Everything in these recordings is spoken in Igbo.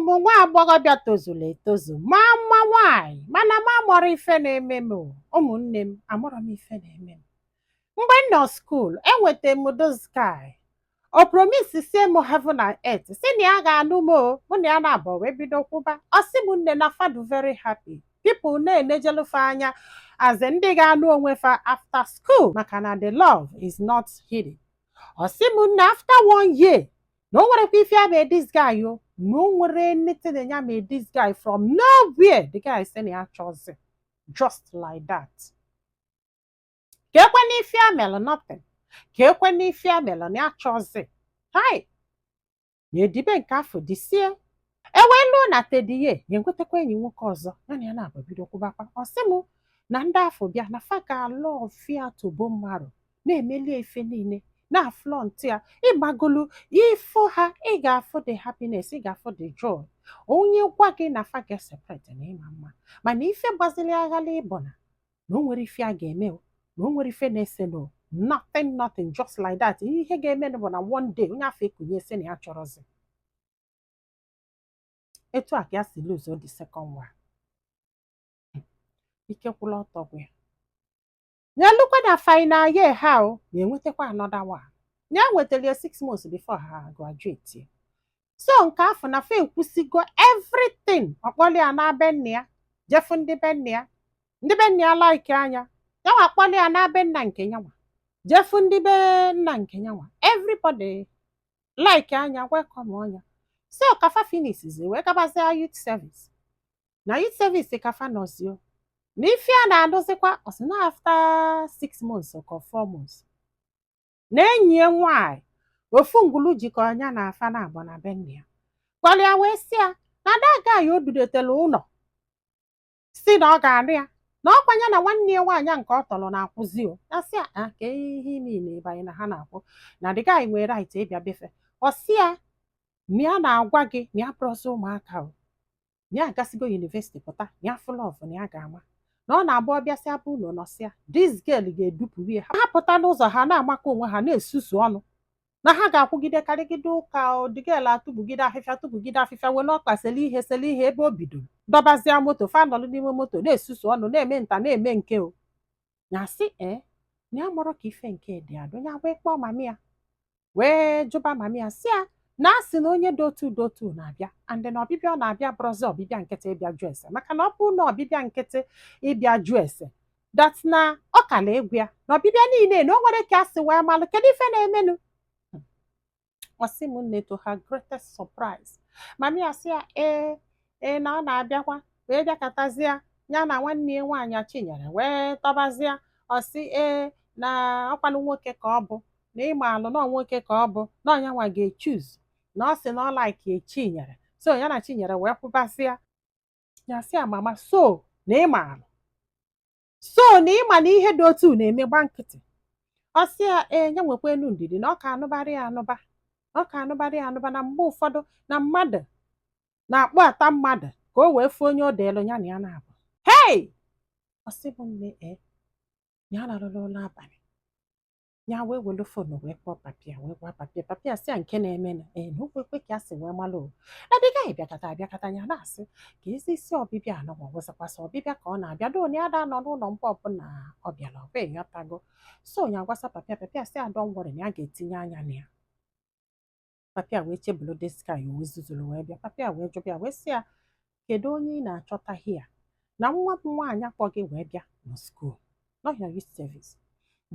M nwa agbọghọbịa tozuru etozu, maa mma nwaanyị, mana m amụrụ ife na-eme m o. Ụmụnne m, amụrụ m ife na-eme m. Mgbe m nọ school, enweta m this guy. O promise sie m heaven and earth, si na ya ga-anụ m o. Mụ na ya na-abụ wee bido kwụba. Ọ sị m, nne, na fadu very happy. People na-enejelufe anya as ndị ga-anụ onwe fa after school, maka na the love is not hidden. Ọ sị m, nne, after one year, na o nwerekwa ife ya mee this guy o, na o nwere anything ya mee this guy. From nowhere, the guy sị na ya chọzi, just like that. Ka ekwe n'ife ya mere, nothing. Ka ekwe n'ife ya mere na ya chọzi. Hai, na edibe nke afọ disie e wee lụọ na tediye ya, enwetakwa enyi nwoke ọzọ ya na ya na-abụ bido kwụbakwa. Ọ sị m na ndị afọ bịa na fa ga-alụ ọfịa tobo mmadụ, na-emeli efe niile, na-aflaunt ya. Ịgbagolu ifo ha, ị ga-afụ the happiness, ị ga-afụ the joy. Onye gwa gị na fa ga-separate na ịma mma, mana ife gbaziri aghala ịbụ na o nwere ife a ga-eme o, na o nwere ife na-ese no, nothing, nothing, just like that. Ihe ga-eme bụ na one day, onye afọ ekunye sị na ya chọrọzi. Etu a ka ya si lose the second one. Ike kwụla ọtọ gwa ya nyelukwa na final year ha o na-enwetakwa another one. Ya nwetara ya 6 months before ha graduate. So nke afọ na fa ekwusigo everything. Ọkpọli ya na be nna ya, jefu ndị be nna ya, ndị be nna ya like anya yanwa. Akpọli ya na be nna nke yanwa, jefu ndị be nna nke yanwa, everybody like anya, welcome ọnya. So kafa finishizi wee gabazie youth service. Na youth service kafa nọzio na ife a na-anụzikwa. Ọ sị na after 6 months or 4 months, na enyi ya nwaanyị ofu ngwulu jikọ ya na afa na abụ na be nna ya gwara ya wee sị ya na that guy o dudetelu ụlọ si na ọ ga-anụ ya, na ọkwa ya na nwanne ya nwaanyị nke ọ tọrọ na-akwụzi o. Ya sị ya, "Ah, ka ihe niile ịbanye na ha na-akwụ, na the guy nwere right ịbịa befe." Ọ sị ya na ya na-agwa gị na ya bụrụzi ụmụaka o, na ya agasigo university pụta, na ya fụ love, na ya ga-ama na ọ na-abụ ọbịasị abụ ụlọ nọsịa. This girl ga-edupụrụ ya, ha pụta n'ụzọ, ha na-amakọ onwe ha, na-esusu ọnụ, na ha ga-akwụgide karịgide ụka. The girl atụbugide afịfịa, tụbugide afịfịa, were ọkpa sele ihe, sele ihe ebe o bidoro, dọbazie moto, fa nọrọ n'ime moto, na-esusu ọnụ, na-eme nta, na-eme nke o. Ya sị ee, na ya mụrụ ka ife nke dị adụ ya. Wee kpọọ mami ya, wee jụba mami ya, sị ya na a sị na onye dị otu dị otu na-abịa, and na ọbịbịa ọ na-abịa bụrụzi ọbịbịa nkịtị ịbịa jụ ese, maka na ọ bụrụ na ọbịbịa nkịtị ịbịa jụ ese, that na ọ kala egwu ya na ọbịbịa niile na o nwere ka a sị wee malụ kedu ife na-emenụ. Ọ sị m, nne, to her greatest surprise, mami ya sị ya ee ee, na ọ na-abịakwa, wee bịakọtazie ya na nwanne ya nwaanyị Chinyere, wee tọbazie. Ọ sị ee, na ọkwanụ nwoke ka ọ bụ, na ịma alụ na nwoke ka ọ bụ, na ọnyanwa ga-echoose, na ọ sị na ọ like Chinyere. So ya na Chinyere wee kwụbasịa. Ya sị ya, "Mama, so na ịma alụ, so na ịma na ihe dị otu na-eme, gba nkịtị." Ọ sị ya ee, ya nwekwa enu ndidi, na ọ ka anụbarị ya anụba, na ọ ka anụbarị ya anụba, na mgbe ụfọdụ na mmadụ na-akpọ ata mmadụ ka o wee fụ onye o deelu ya na ya na-abụ. Hei, ọ sị bụ nne, ee, ya larụla ụlọ abalị, ya wee welu phone wee kpọọ papia, wee gwa papia. Papia sị ya nke na-eme na ee, na okwekwe ka a sị wee malụ o, na the guy bịakọta abịakọta. Ya na-asị ka ezi isi ọbịbịa anọnwa wụsịkwasị ọbịbịa ka ọ na-abịa do na ya da nọ n'ụlọ mgbe ọbụla ọ bịara ọ bụ ịghọtago. So ya gwasa papia. Papia sị ya don't worry, na ya ga-etinye anya na ya. Papia wee chebulu this guy wee zuzuru wee bịa. Papia wee jụbịa, wee sị ya, "Kedu onye ị na-achọta hia na nwa m nwaanyị akpọ gị wee bịa na school nọhịa youth service?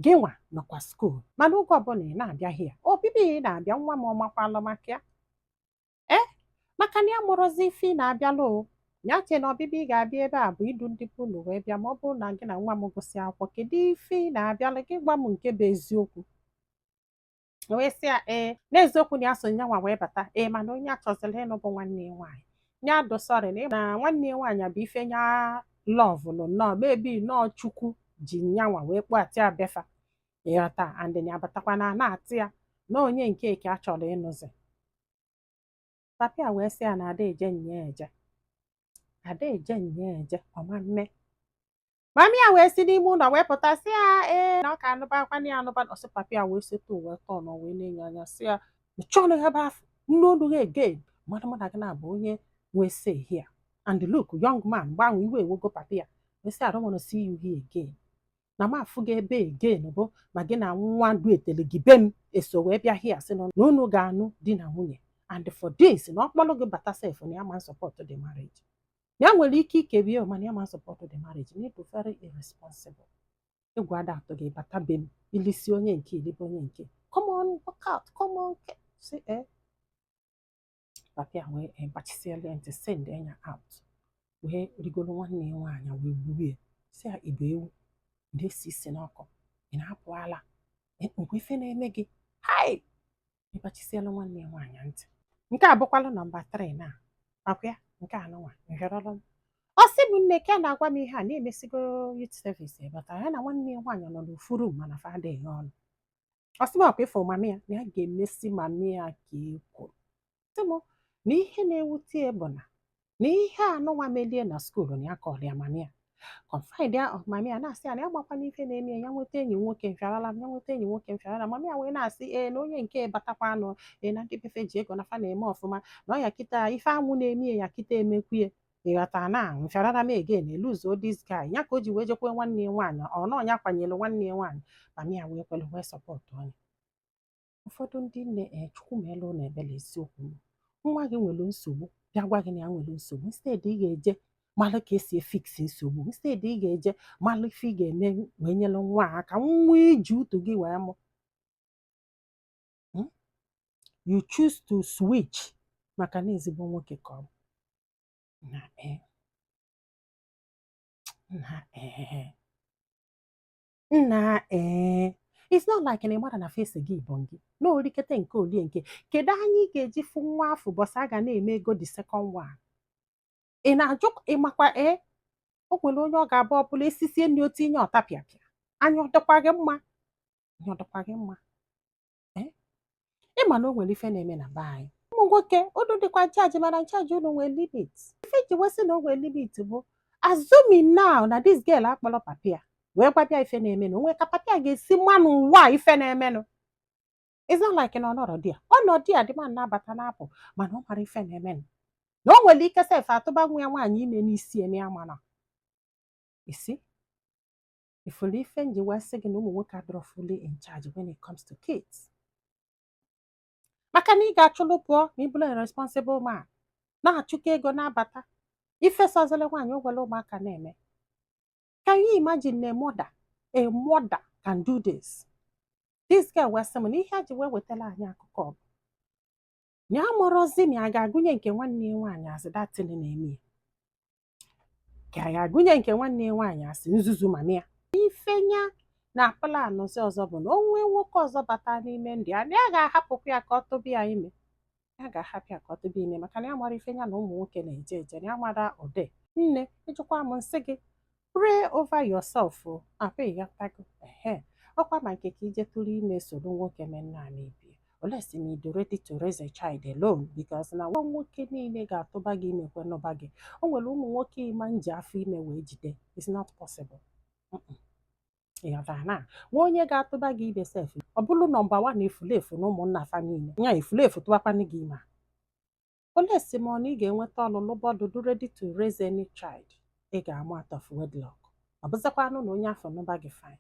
Gị nwa nọkwa school, mana oge ọbụla ị na-abịa hia, ọbịbịa ị na-abịa, nwa m ọmakwalụ maka ya ee, maka na ya mụrụzi ife ị na-abịalụ o. Ya che na ọbịbịa ị ga-abịa ebe a bụ idu ndị be unu wee bịa, ma ọ bụrụ na gị na nwa m gụsị akwụkwọ. Kedu ife ị na-abịalụ? Gị gwa m nke bụ eziokwu." Wee sị ya ee, n'eziokwu na ya so nyanwa wee bata, ee, mana onye achọziri ịnụ bụ nwanne ya nwaanyị. Ya dụ sorry na nwanne ya nwaanyị bụ ife nya lovelụ nnọọ, mebi nnọọ Chukwu ji nyanwa wee kpọghachị ya befa, ịghọta, and ya batakwa na na-atị ya na onye nke eke a chọrọ ịnụzi. Papa wee sị ya na ada eje nya eje, ada eje nya eje ọma mme. Mami ya wee si n'ime ụlọ wee pụta, sị ya ee, na ọ ka anụba akwa ya anụba. Ọsị papa ya wee seta, wee tọọ nọ, wee na-enye anya, sị ya mechie ọnụ ebe afọ nne olu gị again, mmadụ mụ na gị na-abụ onye. Nwee say here and look, young man, gbanwe iwe ewogo papa ya wee sị, "I don't want to see you here again." Na m afụ gị ebe again bụ ma gị na nwa duetele gị be m eso wee bịa here, sị na unu ga-anụ di na nwunye. And for this, na ọkpọlụ gị bata sef, na ya ma support the marriage. Ya nwere ike ikebi ya, mana ya ma support the marriage, na ịbụ very irresponsible. Egwu ada atụ gị bata be m ilisi onye nke ilibe onye nke. Come on, work out, come on. Say eh, papa ya wee gbachisiela ntị, send ya out, wee rigoro nwanne ya nwaanyị wee gbubie, si ya ibe ewu na-esi isi n'ọkụ, ị na-apụ ala nkwa ife na-eme gị. Hai, ịgbachisiela nwanne ya nwaanyị ntị. Nke a bụkwalụ number 3 na akwa ya. Nke anụnwa nhịrọrọ m. Ọ sị m, nne, ka na-agwa m ihe a na-emesigo youth service bata, ya na nwanne ya nwaanyị nọ n'ofu room, mana fa adịghị ọnụ. Ọ sị m ọkwa ịfụ mummy ya na ya ga-emesi mummy ya ka ekwo. Sị m na ihe na-ewute ya bụ na ihe anụnwa melie na school, na ya kọrọ ya mummy ya, confide ya of mummy ya, na-asị ya na ya gbakwana ife na-eme ya, ya nweta enyi nwoke mfịarala m, ya nweta enyi nwoke mfịarala. Mummy ya wee na-asị ee, na onye nke batakwa anụ ee, na ndị befe ji ego na fa na-eme ọfụma, na ọ ya kịta ife anwụ na-eme ya kịta emekwu ịghọta na mfịarara m again eluzuo this guy ya, ka o ji wee jekwe nwanne ya nwaanyị ọ nọ ya kwanyere nwanne ya nwaanyị. Mummy ya wee kwelu, wee support onye. Ụfọdụ ndị nne ee, Chukwu meelu na ebele. Eziokwu m, nwa gị nwere nsogbu, bịa gwa gị na ya nwere nsogbu, instead ị ga-eje malụ ka esi e fix nsogbu, instead ị ga-eje malụ ife ị ga-eme wee nyere nwa a aka, nwa iji utu gị wee mụ, You choose to switch maka na ezigbo nwoke ka ọ bụ na ee na ee nna ee. It's not like na ị mara na face gị bụ gị na orikete nke olie nke. Kedu anya ị ga-eji fụ nwa afọ bọsị a ga na-eme ego the second one? Ị na-ajụ ịmakwa ee, o nwere onye ọ ga-abụ ọbụla esisie nri otu inye ọtapịapịa anya, ọ dịkwa gị mma? Anya ọ dịkwa gị mma? Ee, ịma na o nwere ife na-eme na be anyị. Ụmụ nwoke unu dịkwa nchaji, mana nchaji unu nwere limit. Ife iji wesị na o nwere limit bụ assuming now na this girl akpọrọ papia wee gwabịa ife na-emenụ, onwe ka papia ga-esi mma n'ụwa a ife na-emenụ. It's not like na ọ nọrọ di ya, ọ nọ di ya dị ma na-abata na-apụ, mana ọ mara ife na-emenụ, na o nwere ike sef atụba nwa ya nwaanyị ime n'isi eme ya. Mana isi ifuru ife nji wee sị gị na ụmụ nwoke adịrọ fully in charge when it comes to kids, maka na ị ga-achụlụ pụọ ma ị bụrụ a responsible man na-achụkọ ego na-abata ife sọzịlị nwaanyị o gwere ụmụaka na-eme. Can you imagine a mother can do this? This girl wee sị m na ihe a ji wee wetara anyị akụkọ ọ bụ na ya mụrụzi ma ya ga-agụnye nke nwanne ya nwaanyị asị datin na-eme ya, ka a ga-agụnye nke nwanne ya nwaanyị asị nzuzu mummy ya. Ifenya na planụzi ọzọ bụ na o nwee nwoke ọzọ bata n'ime ndụ ya, na ya ga-ahapụkwa ya ka ọ tụba ya ime. Ya ga-ahapụ ya ka ọ tụba ime, maka na ya mara ife ya na ụmụ nwoke na-eje eje, na ya mara ụdị. Nne, ịjụkwa m, nsị gị pray over yourself o. Akwa ịghọtago? Ehe, ọkwa ma nke ka ije tụrụ ime soro nwoke mee nna na-ebi, unless na ịdị ready to raise a child alone, because na nwa nwoke niile ga-atụba gị ime kwenụba gị. O nwere ụmụ nwoke ịma nji afọ ime wee jide. It's not possible. Ịghọtara na nwa onye ga-atụba gị ime sef, ọ bụrụ number one efulefu na ụmụnna fa niile ya efulefu tụbakwanụ gị ime a, olesi ma ọ na ị ga-enweta ọlụlụ bọdụ ready to raise any child ị ga-amụ out of wedlock. Ọ bụzikwanụ na onye afọ nụba gị, fine.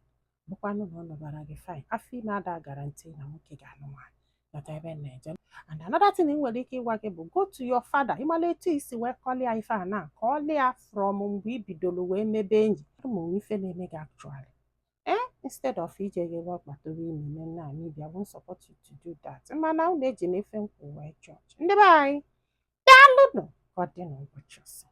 Bụkwanụ na ọ nụbara gị, fine. Afọ ime ada guarantee na nwoke ga-alụ nwaanyị. Ghọta ebe m na-eje? And another thing m nwere ike ịgwa gị bụ go to your father. Ịmala etu isi wee kọlịa ife a na kọlịa from mgbe i bidoro wee mebe enyi ụmụ ife na-eme gị actually, instead of ije gị ebe ọ kpatara ime mee nna anyị bịa, won't support you to do that. Mana unu eji na efe nkwụ wee chọọchị. Ndị be anyị, daalụnụ. Ka ọ dị n'ụbọchị ọzọ.